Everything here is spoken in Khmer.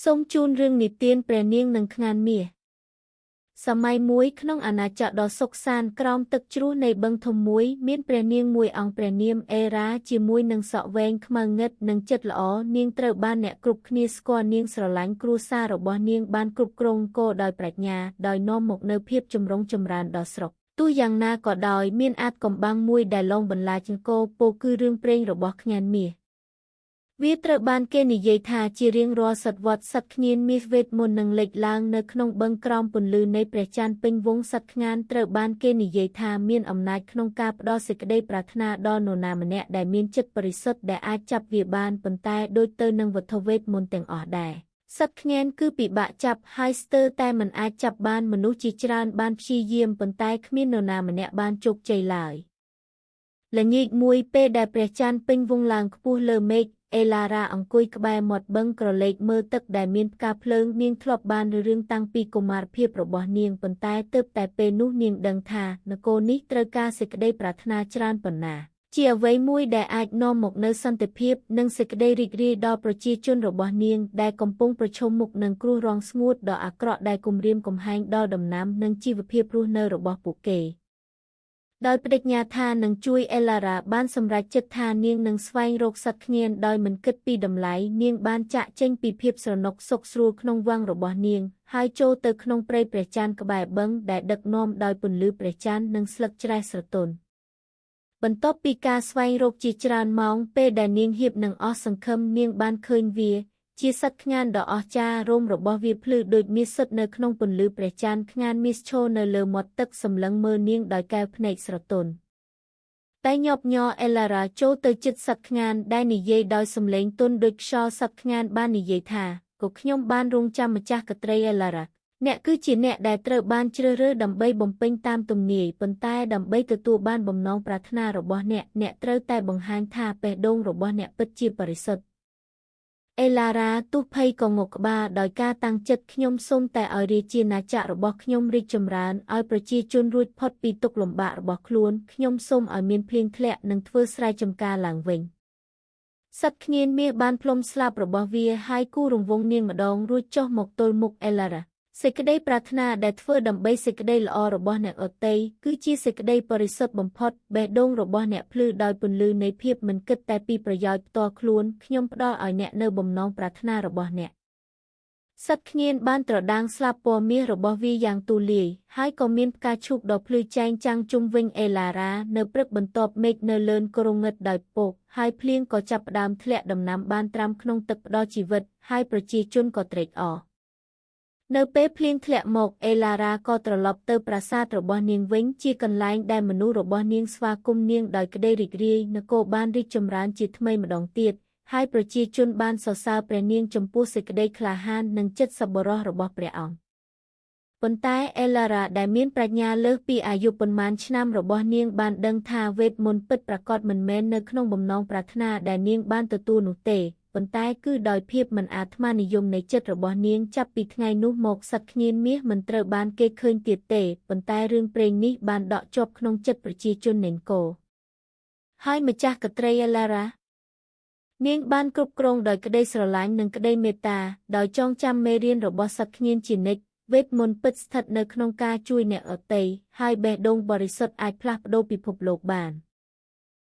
សូមជូនរឿងនិទានព្រះនាងនិងខ្ងានមាសសម័យមួយក្នុងអាណាចក្រដ៏សុខសាន្តក្រោមទឹកជ្រោះនៃបឹងធំមួយមានព្រះនាងមួយអង្គព្រះនាមអេរ៉ាជាមួយនឹងសក់វែងខ្មៅងឹតនិងចិត្តល្អនាងត្រូវបានអ្នកគ្រប់គ្នាស្គាល់នាងស្រឡាញ់គ្រួសាររបស់នាងបានគ្រប់គ្រងគោដោយប្រាជ្ញាដោយនាំមកនូវភាពចម្រុងចម្រើនដល់ស្រុកទោះយ៉ាងណាក៏ដោយមានអាថ៌កំបាំងមួយដែលលងបន្លាចអង្គរពោលគឺរឿងព្រេងរបស់ខ្ញានមាសវាត្រូវបានគេនិយាយថាជារៀងរាល់សតវត្សសត្វខ្ញៀនមាសវេទមន្តនឹងលេចឡើងនៅក្នុងបឹងក្រោមពន្លឺនៃព្រះច័ន្ទពេញវង់សត្វខ្ងានត្រូវបានគេនិយាយថាមានអំណាចក្នុងការផ្ដល់សេចក្តីប្រាថ្នាដល់នរណាម្នាក់ដែលមានចិត្តបរិសុទ្ធដែលអាចចាប់វាបានប៉ុន្តែដូចទៅនឹងវត្ថុវេទមន្តទាំងអស់ដែរសត្វខ្ញៀនគឺពិបាកចាប់ហើយស្ទើរតែមិនអាចចាប់បានមនុស្សជាច្រើនបានព្យាយាមប៉ុន្តែគ្មាននរណាម្នាក់បានជោគជ័យឡើយល្ងាចមួយពេលដែលព្រះច័ន្ទពេញវង់ឡើងខ្ពស់លើមេឃអេឡារ៉ាអង្គុយក្បែរមាត់បឹងក្រឡេកមើលទឹកដែលមានផ្កាភ្លើងនាងធ្លាប់បានរឿងតាំងពីកុមារភាពរបស់នាងប៉ុន្តែទើបតែពេលនោះនាងដឹងថានគរនេះត្រូវការសេចក្តីប្រាថ្នាច្រើនប៉ុណ្ណាជាអ្វីមួយដែលអាចនាំមកនូវសន្តិភាពនិងសេចក្តីរីករាយដល់ប្រជាជនរបស់នាងដែលកំពុងប្រឈមមុខនឹងគ្រោះរាំងស្ងួតដ៏អាក្រក់ដែលគំរាមកំហែងដល់ដំណាំនិងជីវភាពរស់នៅរបស់ពួកគេដោយប្តេជ្ញាថានឹងជួយអេឡារ៉ាបានសម្រេចចិត្តថានាងនឹងស្វែងរកសត្វខ្ញៀនដោយមិនគិតពីតម្លៃនាងបានចាកចេញពីភាពស្រណុកសុខស្រួលក្នុងវងរបស់នាងហើយចូលទៅក្នុងព្រៃព្រះច័ន្ទក្បែរបឹងដែលដឹកនាំដោយពន្លឺព្រះច័ន្ទនិងស្លឹកច្រេះស្រទន់បន្ទាប់ពីការស្វែងរកជាច្រើនម៉ោងពេលដែលនាងហៀបនឹងអស់សង្ឃឹមនាងបានឃើញវាជាសត្វខ្ងានដ៏អស្ចារ្យរោមរបស់វាភ្លឺដូចមាសសុទ្ធនៅក្នុងពន្លឺព្រះច័ន្ទខ្ងានមាសឈរនៅលើមាត់ទឹកសម្លឹងមើលនាងដោយកែវភ្នែកស្រទន់តែញាប់ញ័រអេឡារ៉ាចូលទៅជិតសត្វខ្ងានដែលនិយាយដោយសំឡេងទន់ដូចខ្យល់សត្វខ្ងានបាននិយាយថាក៏ខ្ញុំបានរងចាំម្ចាស់ក្ត្រីអេឡារ៉ាអ្នកគឺជាអ្នកដែលត្រូវបានជ្រើសរើសដើម្បីបំពេញតាមទំនាយប៉ុន្តែដើម្បីទទួលបានបំណងប្រាថ្នារបស់អ្នកអ្នកត្រូវតែបង្ហាញថាបេះដូងរបស់អ្នកពិតជាបរិសុទ្ធអេឡារ៉ាទោះភ័យក៏ងក់ក្បាលដោយការតាំងចិត្តខ្ញុំសូមតែឲ្យរាជាណាចក្ររបស់ខ្ញុំរីកចម្រើនឲ្យប្រជាជនរួចផុតពីទុក្ខលំបាករបស់ខ្លួនខ្ញុំសូមឲ្យមានភ្លៀងធ្លាក់និងធ្វើស្រែចម្ការឡើងវិញសត្វខ្ញៀនមាសបានផ្លុំស្លាបរបស់វាហើយគូរង្វង់នាងម្ដងរួចចុះមកទល់មុខអេឡារ៉ាសេចក្តីប្រាថ្នាដែលធ្វើដើម្បីសេចក្តីល្អរបស់អ្នកដទៃគឺជាសេចក្តីបរិសុទ្ធបំផុតបេះដូងរបស់អ្នកភ្លឺដោយពន្លឺនៃភាពមិនគិតតែពីប្រយោជន៍ផ្ទាល់ខ្លួនខ្ញុំផ្ដល់ឲ្យអ្នកនៅបំណងប្រាថ្នារបស់អ្នកសត្វខ្ញៀនបានត្រដាងស្លាបពណ៌មាសរបស់វាយ៉ាងទូលាយហើយក៏មានផ្កាឈូកដ៏ភ្លឺចែងចាំងជុំវិញអេឡារ៉ានៅព្រឹកបន្ទាប់មេឃនៅលឿនគ្រងឹតដោយពកហើយភ្លៀងក៏ចាប់ផ្ដើមធ្លាក់ដំណាំបានត្រាំក្នុងទឹកផ្ដល់ជីវិតហើយប្រជាជនក៏ត្រេកអរនៅពេលភ្លៀងធ្លាក់មកអេឡារ៉ាក៏ត្រឡប់ទៅប្រាសាទរបស់នាងវិញជាកន្លែងដែលមនុស្សរបស់នាងស្វាគមន៍នាងដោយក្តីរីករាយនគរបានរីកចម្រើនជាថ្មីម្ដងទៀតហើយប្រជាជនបានសរសើរព្រះនាងចំពោះសេចក្តីក្លាហាននិងចិត្តសប្បុរសរបស់ព្រះអង្គប៉ុន្តែអេឡារ៉ាដែលមានប្រាជ្ញាលើសពីអាយុប៉ុន្មានឆ្នាំរបស់នាងបានដឹងថាវេទមន្តពិតប្រាកដមិនមែននៅក្នុងបំណងប្រាថ្នាដែលនាងបានទទួលនោះទេប៉ុន្តែគឺដោយភាពមិនអាត្មានិយមនៃចិត្តរបស់នាងចាប់ពីថ្ងៃនោះមកសត្វខ្ញៀនមាសមិនត្រូវបានគេឃើញទៀតទេប៉ុន្តែរឿងព្រេងនេះបានដក់ជាប់ក្នុងចិត្តប្រជាជននៃនគរហើយម្ចាស់ក្ត្រីអេឡារ៉ានាងបានគ្រប់គ្រងដោយក្តីស្រឡាញ់និងក្តីមេត្តាដោយចងចាំមេរៀនរបស់សត្វខ្ញៀនជានិច្ចវេទមន្តពិតស្ថិតនៅក្នុងការជួយអ្នកដទៃហើយបេះដូងបរិសុទ្ធអាចផ្លាស់ប្ដូរពិភពលោកបាន។